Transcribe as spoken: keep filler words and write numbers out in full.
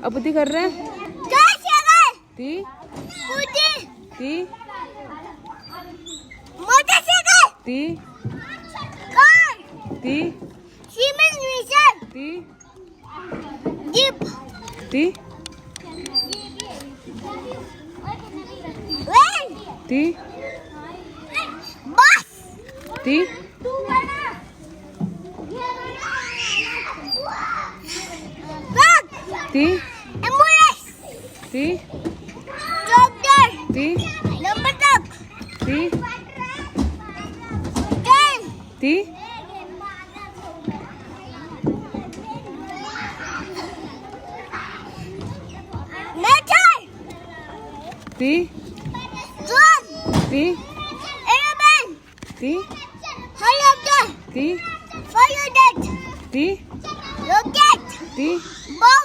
ཨ་པོ་དེ་ག་རེ། ཀ་ཤ་ཀ། དེ། སྐུ་ཊི། དེ། མོ་ཊ་སའི་ཀལ། དེ། ཀར། དེ། ཤི་མན་མི་ཤན། དེ། ཇིབ། དེ། ཝེན། དེ། བྷས། དེ། ཊྲག། དེ། ཨེམ་བུ་ལེནསི། དེ། ཊྲེག་ཊར། དེ། ཌམ་པར་ཊྲག། དེ། ཀྲེན། དེ། མེ་ཊར། དེ། ཌྲོན། དེ། ཨེ་རོ་པི་ལེན། དེ། ཧེ་ལི་ཀོབ་ཊར། དེ། ཕ་ཡར་ཇེཊ། དེ། རོ་ཀེཊ། དེ།